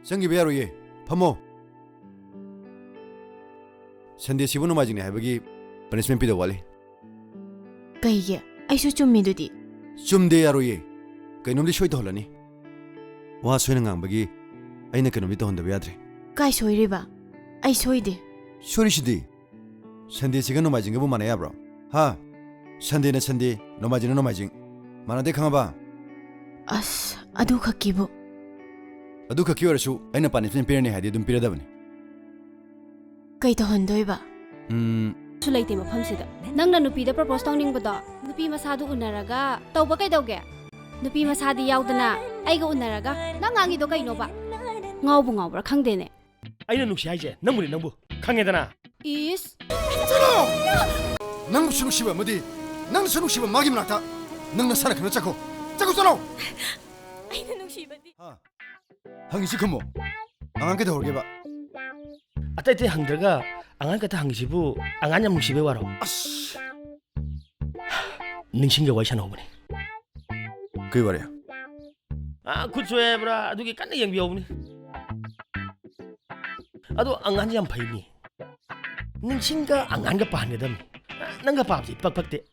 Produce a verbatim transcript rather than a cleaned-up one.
ꯆꯪꯈꯤꯕ ꯌꯥꯔꯣꯏꯌꯦ꯫ ꯐꯝꯃꯣ꯫ ꯁꯟꯗꯦꯁꯤꯕꯨ ꯅꯣꯡꯃꯥꯏꯖꯤꯡꯅꯤ ꯍꯥꯏꯕꯒꯤ ꯄꯅꯤꯁꯃꯦꯟ ꯄꯤꯗꯧ ꯋꯥꯠꯂꯤ꯫ ꯀꯩꯒꯤ? ꯑꯩꯁꯨ ꯆꯨꯝꯃꯤꯗꯨꯗꯤ꯫ ꯆꯨꯝꯗꯦ, ꯌꯥꯔꯣꯏꯌꯦ꯫ ꯀꯩꯅꯣꯝꯗꯤ ꯁꯣꯏ ꯇꯧꯍꯜꯂꯅꯤ꯫ ꯋꯥ ꯁꯣꯏꯅ ꯉꯥꯡꯕꯒꯤ ꯑꯩꯅ ꯀꯩꯅꯣꯝꯗꯤ ꯇꯧꯍꯟꯗꯕ ꯌꯥꯗ꯭ꯔꯦ꯫ ꯀꯥꯏ ꯁꯣꯏꯔꯤꯕ? ꯑꯩ ꯁꯣꯏꯗꯦ꯫ ꯁꯣꯏꯔꯤꯁꯤꯗꯤ꯫ ꯁꯟꯗꯦꯁꯤꯒ ꯅꯣꯡꯃꯥꯏꯖꯤꯡꯒꯕꯨ ꯃꯥꯟꯅ ꯌꯥꯕ꯭ꯔꯣ? ꯍꯥ? ꯁꯟꯗꯦꯅ ꯁꯟꯗꯦ, ꯅꯣꯡꯃꯥꯏꯖꯤꯡꯅ ꯅꯣꯡꯃꯥꯏꯖꯤꯡ꯫ ꯃꯥꯟꯅꯗꯦ, ꯈꯪꯉꯕ? ꯑꯁ, ꯑꯗꯨ ꯈꯛꯀꯤꯕꯨ꯫ ꯑꯗꯨ ꯈꯛꯀꯤ ꯑꯣꯏꯔꯁꯨ ꯑꯩꯅ ꯄꯅꯤꯁꯃꯦꯟ ꯄꯤꯔꯅꯤ ꯍꯥꯏꯗꯤ ꯑꯗꯨꯝ ꯄꯤꯔꯗꯕꯅꯤ꯫ ꯀꯩ ꯇꯧꯍꯟꯗꯣꯏꯕ? ꯎꯝ꯫ ꯁꯨ ꯂꯩꯇꯦ ꯃꯐꯝꯁꯤꯗ꯫ ꯅꯪꯅ ꯅꯨꯄꯤꯗ ꯄ꯭ꯔꯄꯣꯁ ꯇꯧꯅꯤꯡꯕꯗꯣ, ꯅꯨꯄꯤ ꯃꯁꯥꯗꯨ ꯎꯅꯔꯒ ꯇꯧꯕ ꯀꯩꯗꯧꯒꯦ? ꯅꯨꯄꯤ ꯃꯁꯥꯗꯤ ꯌꯥꯎꯗꯅ ꯑꯩꯒ ꯎꯅꯔꯒ ꯅꯪ ꯉꯥꯡꯉꯤꯗꯣ ꯀꯩꯅꯣꯕ? ꯉꯥꯎꯕꯨ ꯉꯥꯎꯕ꯭ꯔꯥ ꯈꯪꯗꯦꯅꯦ꯫ ꯑꯩꯅ ꯅꯨꯡꯁꯤ ꯍꯥꯏꯁꯦ ꯅꯪꯕꯨꯅꯤ, ꯅꯪꯕꯨ꯫ ꯈꯪꯉꯦꯗꯅ꯫ ꯏꯁ! ꯆꯠꯂꯣ! ꯅꯪꯕꯨꯁꯨ ꯅꯨꯡꯁꯤꯕ ꯑꯃꯗꯤ ꯅꯪꯅꯁꯨ ꯅꯨꯡꯁꯤꯕ ꯃꯥꯒꯤ ꯃꯅꯥꯛꯇ ꯅꯪ ꯅꯁꯥꯅ ꯈꯪꯅ ꯆꯠꯈꯣ꯫ ꯆꯠꯈꯣ, ꯆꯠꯂꯣ! ꯑꯩꯅ ꯅꯨꯡꯁꯤꯕꯗꯤ꯫ ꯍꯥ? ꯍꯪꯉꯤꯁꯤ ꯈꯨꯝꯃꯣ꯫ ꯑꯉꯥꯡ ꯀꯩꯗꯧꯔꯒꯦꯕ? ꯑꯇꯩ ꯑꯇꯩ ꯍꯪꯗ꯭ꯔꯒ ꯑꯉꯥꯡ ꯈꯛꯇ ꯍꯪꯉꯤꯁꯤꯕꯨ ꯑꯉꯥꯡ ꯌꯥꯝ ꯅꯨꯡꯁꯤꯕꯩ ꯋꯥꯔꯣ? ꯑꯁ! ꯅꯤꯡꯁꯤꯡꯒ ꯋꯥꯔꯤ ꯁꯥꯟꯅꯍꯧꯕꯅꯤ꯫ ꯀꯩ ꯋꯥꯔꯤ? ꯑꯥ, ꯈꯨꯠ ꯁꯣꯛꯑꯦ ꯍꯥꯏꯕ꯭ꯔꯥ? ꯑꯗꯨꯒꯤ ꯀꯟꯅ ꯌꯦꯡꯕꯤꯍꯧꯕꯅꯤ꯫ ꯑꯗꯣ ꯑꯉꯥꯡꯁꯦ ꯌꯥꯝ ꯐꯩꯅꯤ꯫ ꯅꯤꯡꯁꯤꯡꯒ ꯑꯉꯥꯡꯒ ꯄꯥꯍꯟꯒꯗꯕꯅꯤ꯫ ꯅꯪꯒ ꯄꯥꯕꯁꯤ ꯏꯄꯛ ꯄꯛꯇꯦ꯫